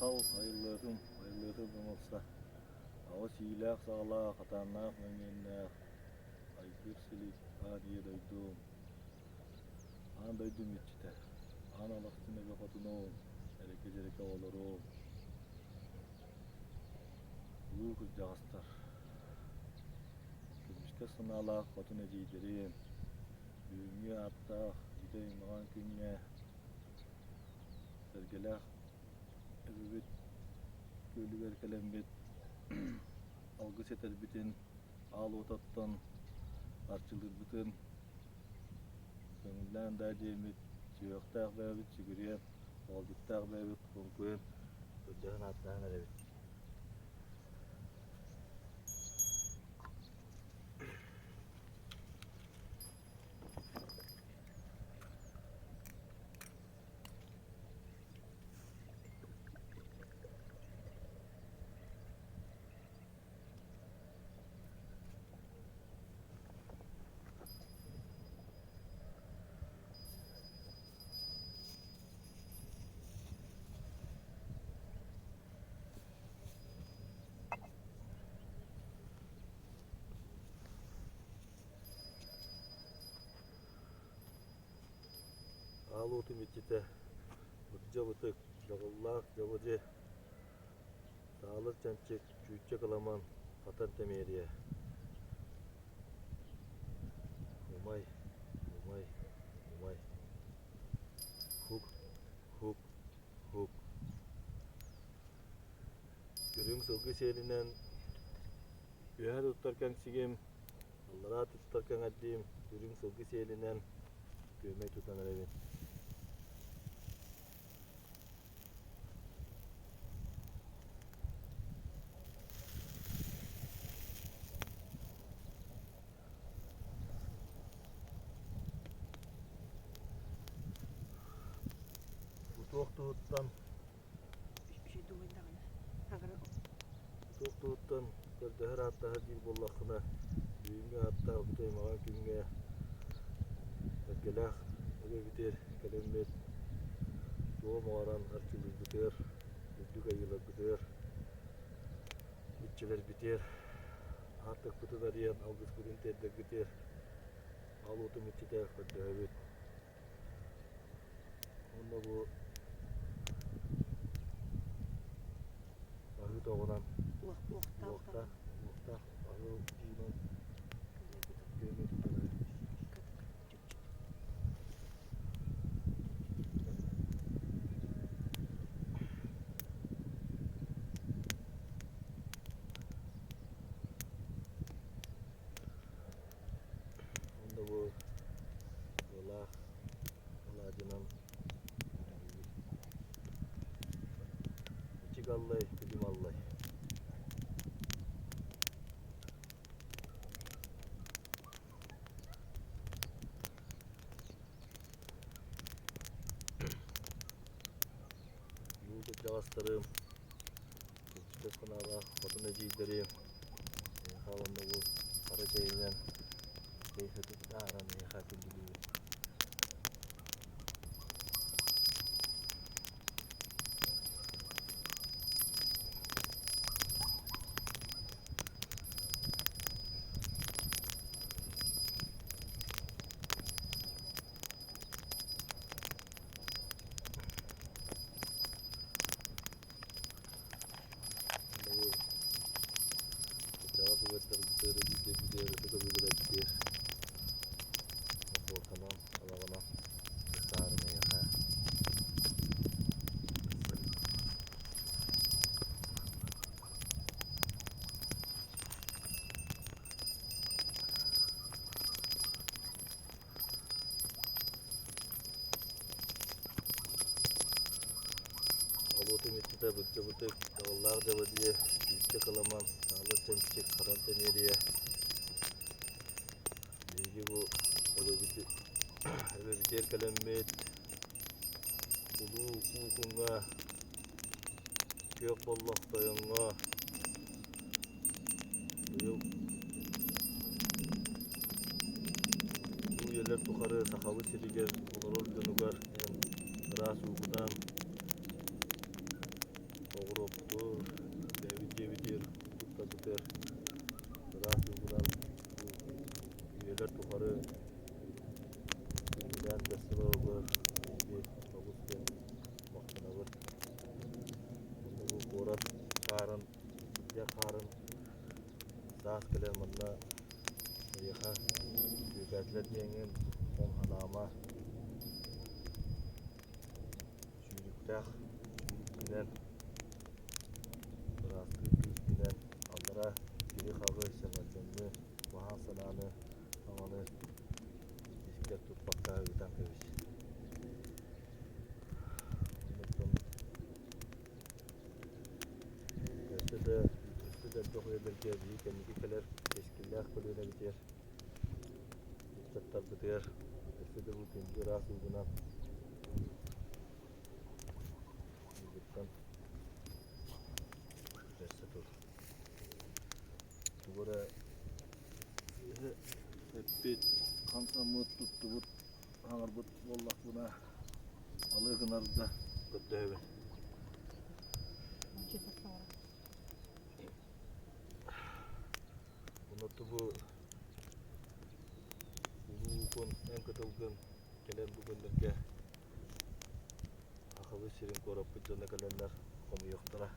Айхал айыллыатым, айыллыатым ыҥылса, аҕыс иилээх-саҕалаах, хатааннаах мөҥүөннээх, айгыр силик аан ийэ дойдум, аан дойдум иччитэ, аан алахчын эбэ хотунум, эрэкэ-дьэрэкэ оҕолорум, улуу кырдьаҕастар, көмүскэс санаалаах хотун эдьиийдэрим, бүгүҥҥү ааттаах бүтэй маҥан күҥҥэ Сэргэлээх эбэбит күөлүгэр кэлэммит алгыс этэрбитин, аал уот оттон арчылыырбытын көҥүллээн даа диэммит, сүһүөхтээх бэйэбит сүгүрүйэн, ыалдьыттаах бэйэбит хоҥкуйан, көрдөһөн ааттаһан эрэбит. Аал уотум иччитэ Бырдьа-бытык, дьоҕуллаах дьабадьы, Таалыр чанчык, чүүччэ кыламан, хатан тэмиэрийэ Умай, умай, умай Хук, хук, хук Үрүҥ сылгы сиэлинэн үөһэ туттар кэҥсигим Аллараа туттар кэҥэрдиим, үрүҥ сылгы сиэлинэн күөмэй тутан эрэбин. Бу туох туһуттан Туох туһуттан көрдөһөр ааттаһар диир буоллаххына, бүгүҥҥү ааттаах бүтэй маҥан күҥҥэ эргэлээх эбэбитигэр кэлэммит туом оҥорон арчылыырбытыгар, үрдүк айыыларбытыгар, иччилэрбитигэр аартыкпытын арыйан алгыспытын тиэрдэргитигэр аал уотум иччитэ көрдөһөбүт. Уонна бу аһыы тоҕунан уохтаах уохтаах аһыы уунан күөмэй тутан эрэбит. Уонна бу ыалаах алаадьынан Ичик аллай, күлүм аллай. Улуу кырдьаҕастарым, кырдьык санаалаах хотун эдьиийдэрим, эйиэхэ уонна бу хара чэйинэн чэй сытын таһааран эйиэхэ күндүлүүбүн. Кырдьаҕас угаттарбытыгар эдьиийдэрбитигэр ытык өбүгэлэрбитигэр мохуорканан, алаҕынан кыттаарын эйиэхэ Олуотун иччитэ бырдьыбытык, дьоҕуллаах дьабадьы, күүтэ кыламан, таалыр чэмчик, хатан тэмиэрийэ. Биһиги бу эбэбитигэр кэлэммит улуу Куукуҥҥа, Күөх Боллох тойоҥҥо быйыл Улуу үйэлэр тухары Сахабыт сиригэр олорор дьонугар эн ыраас уугунан, Оҕуруоппутугар, бэйэбит дьиэбитигэр туттарбытыгар ыраас уугунан бу үйэлэр тухары күндүлээн бэрсэ олороллор биһиги олус диэн махтанабыт. Уонна бу куорат хаарын, илдьэр хаарын саас кэлэн манна эйиэхэ сүөкээтилэр диэҥҥин хом санаама Сүүрүктээх сүүрүкпүнэн, ыраастыыр күүспүнэн аллара кири-хаҕы, сэҥэрдэҥҥи, куһаҕан санааны, саҥаны искэр туппакка ыытан кэбис. Оннуктан өссө да өссө да элбэх үйэлэргэ биһиги кэнники кэлэр кэскиллээх көлүөнэбитигэр, ыччаттарбытыгар өссө да бу күндү ыраас уугунан Угуттан бэрсэ тур. Тугу эрэ эппит, хамсаммыт, туттубут, хаҥарбыт буоллахпына алы гынарга көрдөһөбүн. Онно бу улуу эн кытылгын кэлэн бу күннэргэ Сахабыт сирин куораппыт дьоно кэлэннэр хомуйуохтара.